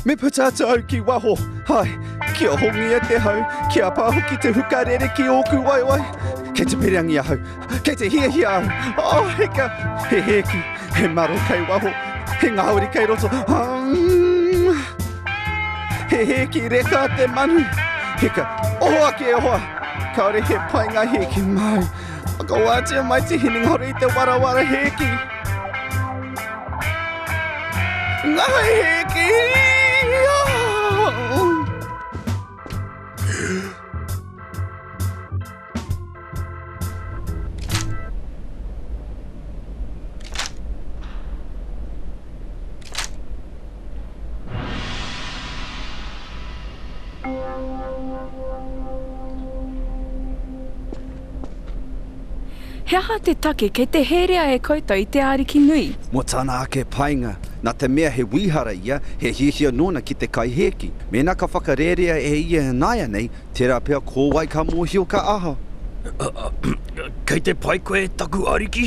Me puta atu au ki waho, hai, kia hongia te hau, kia pā hoki te huka rere ki ōku waewae. Kei te pirangi ahau, kei te hiahia au. Oh, heka, he hēki, he maro kei waho, he ngāwari kei roto. Mm. He hēki reka te manu. Heka, oho ake e hoa, kāore he pai ngā hēki māu. Whakawātea mai te hinengaro i te warawara hēki. Ngā hēki! He aha te take kei te herea e koutou i te Ariki nui? Mō tāna ake painga, nā te mea he wīhara ia, he hiahia nōna ki te kai hēki. Mēnā ka whakarērea e ia ināianei, tērā pea ko wai ka mōhio ka aha. Kei te pai koe e taku Ariki?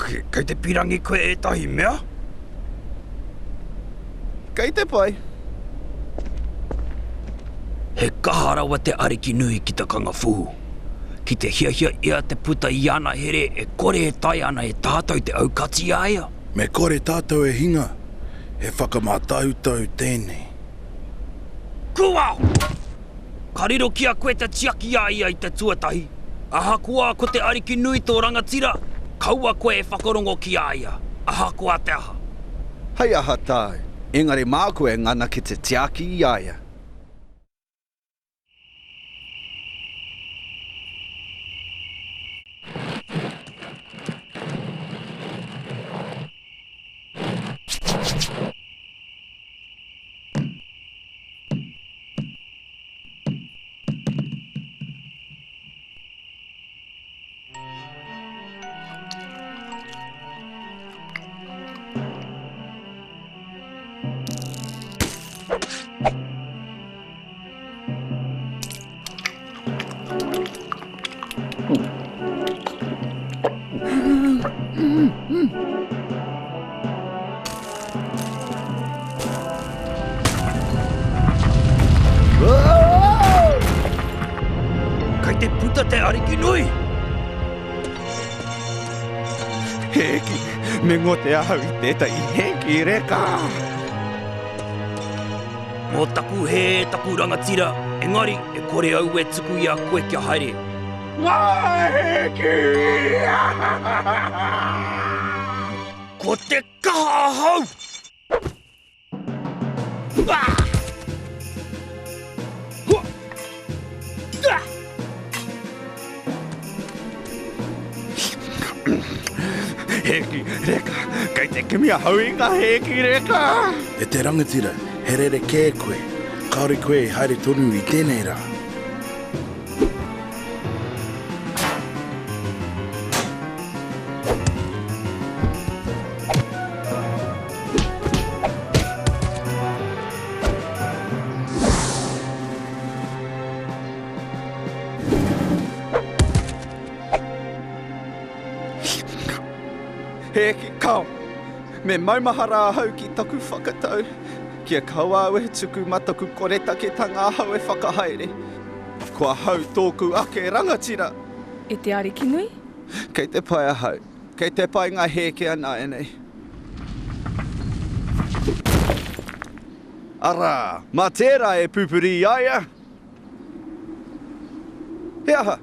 Kei te pirangi koe ētahi mea? Kei te pai. He kaha rawa te Ariki nui ki te kanga whū. Ki te hiahia ia te puta i ana here e kore e taea ana e tātou te aukati i a ia. Me kore tātou e hinga, he whakamātautau tēnei. Kūao! Ka riro ki a koe te tiaki a ia i te tuatahi. Ahakoa ko te Ariki nui tō rangatira, kaua koe e whakarongo ki a ia, ahakoa te aha. Hei aha tāu, engari māku e ngana ki te tiaki i a ia. Kei te puta te Ariki nui! Hēki, me ngote ahau i tētahi hēki reka! Mō taku hē, taku rangatira, engari e kore au e tuku i a koe kia haere. Ngā hēki! Ko te kaha ahau! Hēki reka, kei te kimi ahau i ngā hēki reka! E te rangatira, he rerekē koe. Kāore koe e haere tonu i tēnei rā. Hēki, kao! Me maumahara ahau ki taku whakatau, kia kaua au e tuku ma taku koretaketanga ahau e whakahaere. Ko ahau tōku ake rangatira! E te Arikinui? Kei te pai ahau. Kei te pai ngā hēkea nāianei. Arā, mā tērā e pupuri i a ia. He aha?